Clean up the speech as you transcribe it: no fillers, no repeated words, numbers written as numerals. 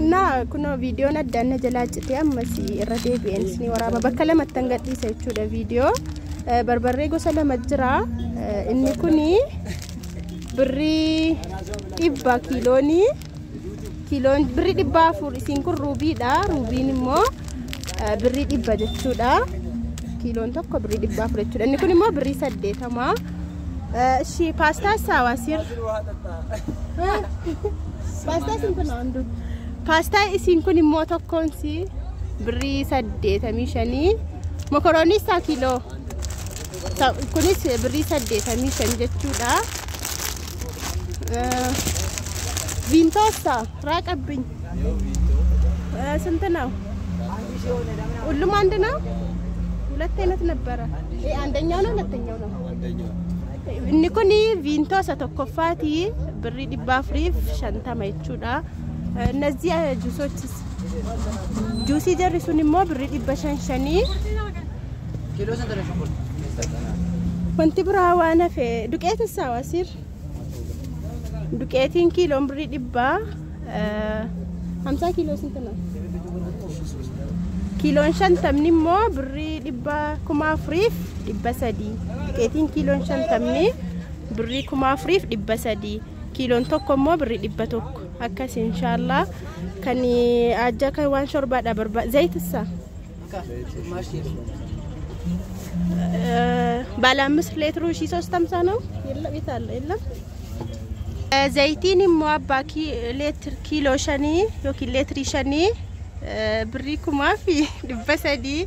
እና kunoo viidiyoon addaan na jalaa citee ammas irra deebi'een isinii waraaba. Bakka lamattan gadhiisa jechuudha viidiyoo. Barbarree gosa lama jira. Inni kuni birrii 100 kiiloonii. Kiiloon birrii 400, isiin kun ruubiidha. Ruubiin immoo birrii 100 jechuudha. Kiiloon tokko birrii 400 jechuudha. Inni kun immoo birrii 80. እሺ ፓስታ ሳዋሲር ፓስታ ስንት ነው አንዱ? Paastaa isiin kun immoo tokkoonsi birrii 85. Mokoroonii isaa kiiloo kunis birrii 85 jechuudha. ቪንቶሳ ራቀብኝ ስንት ነው? ሁሉም አንድ ነው? ሁለት አይነት ነበረ። ይሄ አንደኛው ነው ሁለተኛው ነው? Inni kun viintoo isa tokkoffaati, birrii 450 jechuudha. እነዚህ ጁሶች juusii jarri sun immoo birrii 500 5. Wanti biraa waan hafe duqeet isaa wasiir duqeetiin kiiloon birrii 150. Kiiloo ስንት ነው? Kiiloon 50ni immoo birrii 4,300. Duqeetiin kiiloon 50ni birrii 4,300, kiiloon tokko immoo birrii 100. Akkas inshaallah kan ajja kan waan shorbaadha barbaada. Zayitissa ባለ 5 ሌትሩ 350 ነው። የለም የት አለ? የለም። Zayitiin immoo abbaa leetir kiiloo 5 yookiin leetirii 5 birrii 4,300.